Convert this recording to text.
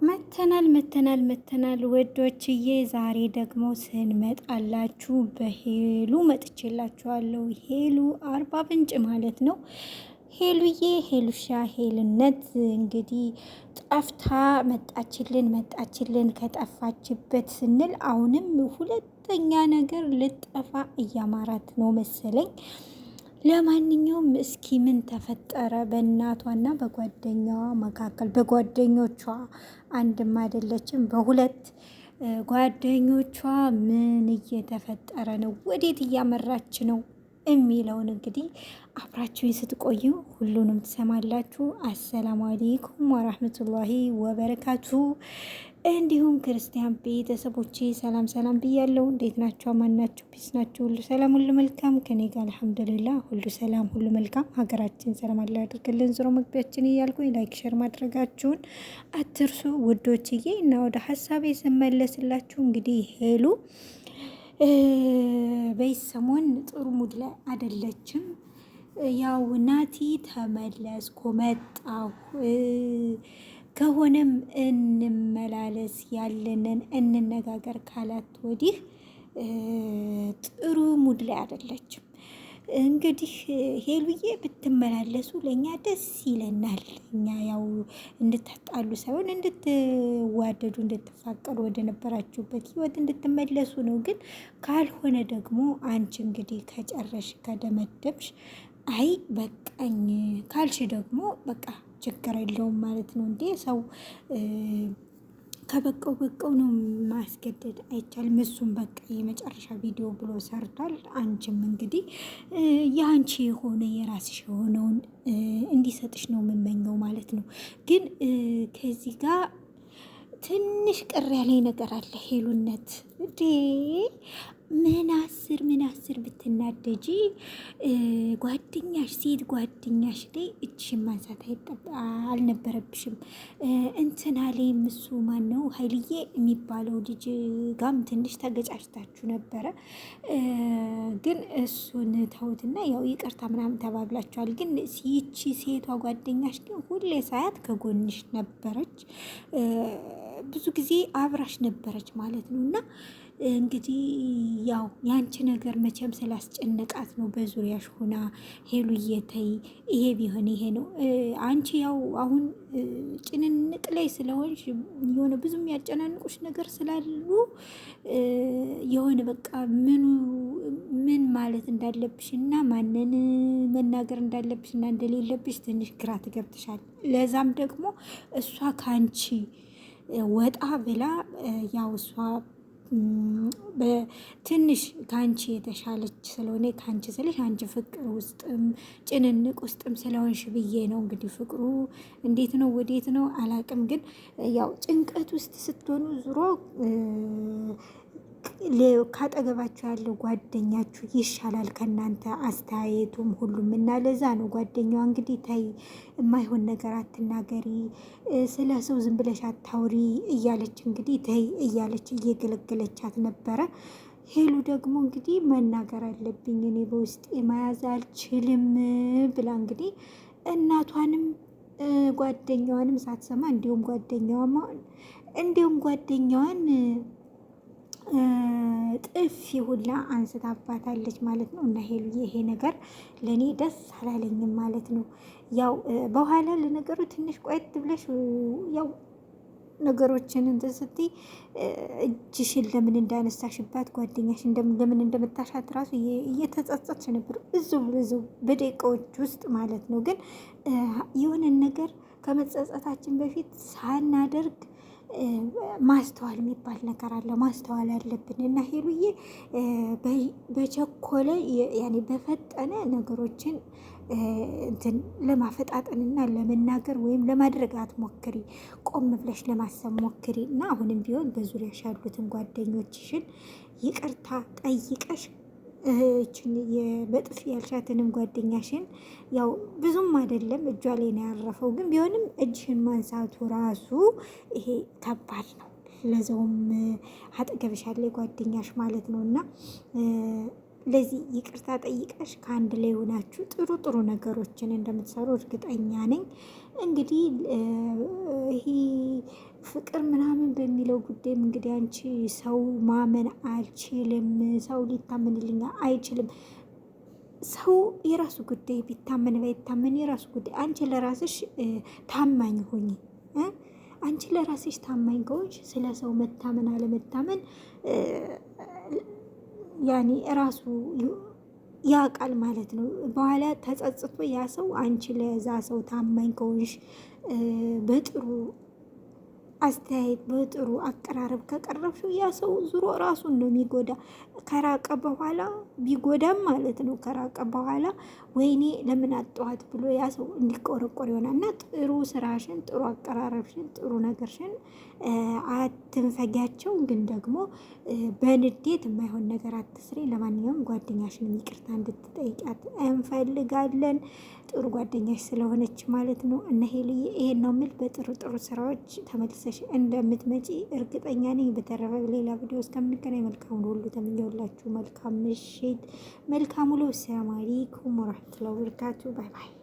መተናል መተናል መተናል ወዶችዬ፣ ዛሬ ደግሞ ስንመጣላችሁ በሄሉ መጥቼላችኋለሁ። ሄሉ አርባ ምንጭ ማለት ነው። ሄሉዬ ሄሉሻ ሄልነት እንግዲህ ጠፍታ መጣችልን መጣችልን። ከጠፋችበት ስንል አሁንም ሁለተኛ ነገር ልጠፋ እያማራት ነው መሰለኝ። ለማንኛውም እስኪ ምን ተፈጠረ በእናቷና በጓደኛዋ መካከል? በጓደኞቿ አንድም አይደለችም፣ በሁለት ጓደኞቿ ምን እየተፈጠረ ነው? ወዴት እያመራች ነው የሚለውን እንግዲህ አብራችሁኝ ስትቆዩ ሁሉንም ትሰማላችሁ። አሰላሙ አሌይኩም ወራህመቱላሂ ወበረካቱ። እንዲሁም ክርስቲያን ቤተሰቦቼ ሰላም ሰላም ብያለሁ። እንዴት ናቸው? ማናቸው? peace ናቸው? ሁሉ ሰላም፣ ሁሉ መልካም ከኔ ጋር አልሐምዱሊላ፣ ሁሉ ሰላም፣ ሁሉ መልካም። ሀገራችን ሰላም አላ ያድርግልን። ዞሮ መግቢያችን እያልኩኝ like፣ share ማድረጋችሁን አትርሱ ውዶችዬ። እና ወደ ሀሳቤ ስመለስላችሁ እንግዲህ ሄሉ በዚህ ሰሞን ጥሩ mood ላይ አይደለችም። ያው ናቲ ተመለስኩ መጣሁ ከሆነም እንመላለስ ያለንን እንነጋገር ካላት ወዲህ ጥሩ mood ላይ አይደለችም። እንግዲህ ሄሉዬ ብትመላለሱ ለእኛ ደስ ይለናል። እኛ ያው እንድትጣሉ ሳይሆን እንድትዋደዱ፣ እንድትፋቀሩ ወደ ነበራችሁበት ህይወት እንድትመለሱ ነው። ግን ካልሆነ ደግሞ አንቺ እንግዲህ ከጨረሽ ከደመደምሽ አይ በቃኝ ካልሽ ደግሞ በቃ ችግር የለውም ማለት ነው። እንዴ ሰው ከበቀው በቀው ነው፣ ማስገደድ አይቻልም። እሱም በቃ የመጨረሻ ቪዲዮ ብሎ ሰርቷል። አንቺም እንግዲህ የአንቺ የሆነ የራስሽ የሆነውን እንዲሰጥሽ ነው የምመኘው ማለት ነው። ግን ከዚህ ጋር ትንሽ ቅር ያለኝ ነገር አለ። ሄሉነት እንዴ ምን አስር ምን አስር ብትናደጂ ጓደኛሽ ሴት ጓደኛሽ ላይ እጅሽን ማንሳት አልነበረብሽም። እንትና ላይም እሱ ማን ነው ሀይልዬ የሚባለው ልጅ ጋም ትንሽ ተገጫጭታችሁ ነበረ። ግን እሱን ተውትና ያው ይቅርታ ምናምን ተባብላችኋል። ግን ይቺ ሴቷ ጓደኛሽ ግን ሁሌ ሳያት ከጎንሽ ነበረች፣ ብዙ ጊዜ አብራሽ ነበረች ማለት ነው። እና እንግዲህ ያው ያንቺ ነገር መቼም ስላስጨነቃት ነው በዙሪያሽ ሆና ሄሉዬ ተይ፣ ይሄ ቢሆን ይሄ ነው። አንቺ ያው አሁን ጭንንቅ ላይ ስለሆንሽ የሆነ ብዙ የሚያጨናንቁሽ ነገር ስላሉ የሆነ በቃ ምኑ ምን ማለት እንዳለብሽ እና ማንን መናገር እንዳለብሽ እና እንደሌለብሽ ትንሽ ግራ ትገብትሻል። ለዛም ደግሞ እሷ ከአንቺ ወጣ ብላ ያው እሷ ትንሽ ከአንቺ የተሻለች ስለሆነ፣ ከአንቺ ስልሽ አንቺ ፍቅር ውስጥም ጭንንቅ ውስጥም ስለሆንሽ ብዬ ነው። እንግዲህ ፍቅሩ እንዴት ነው ወዴት ነው አላቅም፣ ግን ያው ጭንቀት ውስጥ ስትሆኑ ዙሮ ካጠገባችሁ ያለው ጓደኛችሁ ይሻላል ከእናንተ አስተያየቱም ሁሉም። እና ለዛ ነው ጓደኛዋ እንግዲህ ተይ የማይሆን ነገር አትናገሪ፣ ስለ ሰው ዝም ብለሽ አታውሪ እያለች እንግዲህ ተይ እያለች እየገለገለቻት ነበረ። ሄሉ ደግሞ እንግዲህ መናገር አለብኝ እኔ በውስጤ መያዝ አልችልም ብላ እንግዲህ እናቷንም ጓደኛዋንም ሳትሰማ እንዲሁም ጓደኛዋን ጥፊ ሁላ አንስታባታለች ማለት ነው። እና ሄሉዬ ይሄ ነገር ለእኔ ደስ አላለኝም ማለት ነው። ያው በኋላ ለነገሩ ትንሽ ቆየት ብለሽ ያው ነገሮችን እንትን ስትይ እጅሽን ለምን እንዳነሳሽባት ጓደኛሽ ለምን እንደመታሻት ራሱ እየተጸጸትሽ ነበር፣ ብዙ ብዙ በደቂቃዎች ውስጥ ማለት ነው። ግን የሆነን ነገር ከመጸጸታችን በፊት ሳናደርግ ማስተዋል የሚባል ነገር አለ። ማስተዋል አለብን። እና ሄሉዬ በቸኮለ ያኔ በፈጠነ ነገሮችን እንትን ለማፈጣጠንና ለመናገር ወይም ለማድረግ አትሞክሪ። ቆም ብለሽ ለማሰብ ሞክሪ። እና አሁንም ቢሆን በዙሪያሽ ያሉትን ጓደኞችሽን ይቅርታ ጠይቀሽ እችን በጥፊ ያልሻትንም ጓደኛሽን ያው ብዙም አይደለም እጇ ላይ ነው ያረፈው፣ ግን ቢሆንም እጅሽን ማንሳቱ ራሱ ይሄ ከባድ ነው። ለዛውም አጠገብሽ ያለ ጓደኛሽ ማለት ነው። እና ለዚህ ይቅርታ ጠይቀሽ ከአንድ ላይ ሆናችሁ ጥሩ ጥሩ ነገሮችን እንደምትሰሩ እርግጠኛ ነኝ። እንግዲህ ይሄ ፍቅር ምናምን በሚለው ጉዳይም እንግዲህ አንቺ ሰው ማመን አልችልም፣ ሰው ሊታመንልኛ አይችልም። ሰው የራሱ ጉዳይ ቢታመን ባይታመን የራሱ ጉዳይ። አንቺ ለራስሽ ታማኝ ሁኚ። አንቺ ለራስሽ ታማኝ ከሆንሽ ስለ ሰው መታመን አለመታመን ያኔ ራሱ ያውቃል ማለት ነው። በኋላ ተጸጽቶ ያ ሰው አንቺ ለዛ ሰው ታማኝ ከሆንሽ፣ በጥሩ አስተያየት፣ በጥሩ አቀራረብ ከቀረብሽው ያ ሰው ዙሮ ራሱን ነው የሚጎዳ። ከራቀ በኋላ ቢጎዳም ማለት ነው። ከራቀ በኋላ ወይኔ ለምን አጠዋት ብሎ ያ ሰው እንዲቆረቆር ይሆናል። እና ጥሩ ስራሽን፣ ጥሩ አቀራረብሽን፣ ጥሩ ነገርሽን አትንፈጊያቸው። ግን ደግሞ በንዴት የማይሆን ነገር አትስሪ። ለማንኛውም ጓደኛሽን ይቅርታ እንድትጠይቂያት እንፈልጋለን። ጥሩ ጓደኛሽ ስለሆነች ማለት ነው። እና ሄሉዬ ይሄን ነው የምል። በጥሩ ጥሩ ስራዎች ተመልሰሽ እንደምትመጪ እርግጠኛ ነኝ። በተረፈ ሌላ ቪዲዮ እስከምንገናኝ መልካሙን ሁሉ ተመኘሁላችሁ። መልካም ምሽት፣ መልካም ውሎ። ሰላም አለይኩም ወራህመቱላሂ ወበረካቱ። Bye bye።